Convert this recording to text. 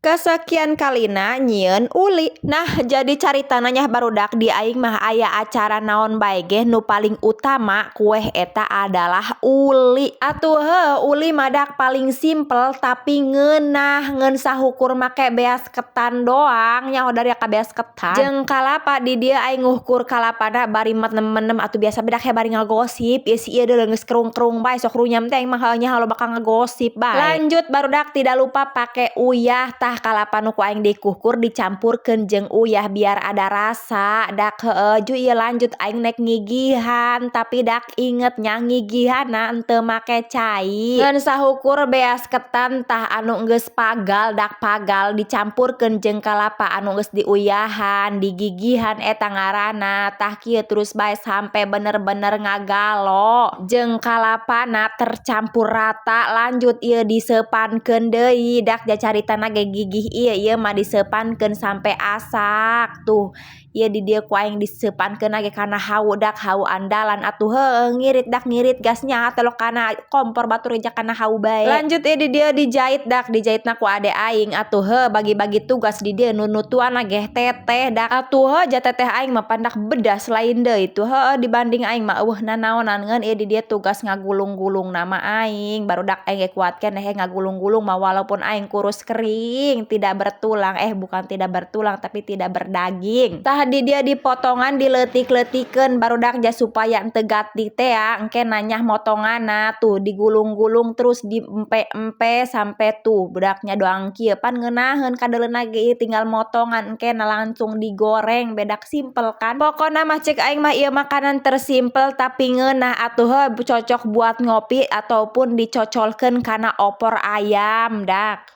Kesekian kalina nyieun uli. Nah, jadi caritana nya, barudak, di aing mah aya acara naon bae ge, nu paling utama kueh eta adalah uli. Atuh heuh, uli mah dak paling simpel tapi ngeunah, ngeun sahukur make beas ketan doang nya, dari ka beas ketan jeung kalapa. Di dieu aing ngukur kalapana bari menem-menem atuh, biasa bedak bari ngagosip ieu si ieu deuleu geus kerung-kerung bae, sok runyam teh. Aing mah nya lo bakal ngagosip bae. Lanjut, barudak, tidak lupa pake uyah. Tah, kalapa nu ku aing dikukur dicampurkeun jeung uyah biar ada rasa dak. Heueuh ju, ieu lanjut aing nek ngigihan, tapi dak inget nya, ngigihanna henteu make cai, ngan sahukur beas ketan. Tah, anu geus pagal dak, pagal dicampurkeun jeung kalapa anu geus diuyahan, digigihan eta ngaranna. Tah, kieu terus bae sampai bener-bener ngagalo jeung kalapana tercampur rata. Lanjut ieu diseupankeun deui dak. Ja caritana ge gigih ieu, ieu mah diseupankeun sampai asak. Tuh, ieu di dieu ku aing diseupankeun ge kana hawu dak, hawu andalan atuh. Heueuh, ngirit dak, ngirit gasnya telok kana kompor batur aja kana hawu bae. Lanjut ieu di dieu dijait dak, dijaitna ku ade aing atuh. Heuh, bagi-bagi tugas di dieu, nu nutuan ge teteh dak. Atuh heuh, ja teteh aing mah pandak bedas lain deui tuh. Heueuh, dibanding aing mah euweuh nanaonan, ngeun ieu di dieu tugas ngagulung-gulung nama aing. Barudak, aing ge kuat keneh ngagulung-gulung mah walaupun aing kurus kering, tidak bertulang, eh, bukan tidak bertulang, tapi tidak berdaging. Tah, di dieu dipotongan, dileutik-leutikeun, barudak, ja supaya henteu gatik teh ya engke nanyah motonganna. Tuh, digulung-gulung terus, diempe-empe sampai tuh budaknya doang kieu pan ngeunaheun kadeuleuna ge. Ieu tinggal motongan, engke langsung digoreng bedak, simpel kan. Pokona mah cek aing mah ieu makanan tersimpel tapi ngeunah atuh. Heuh, cocok buat ngopi ataupun dicocolkeun kana opor ayam dak.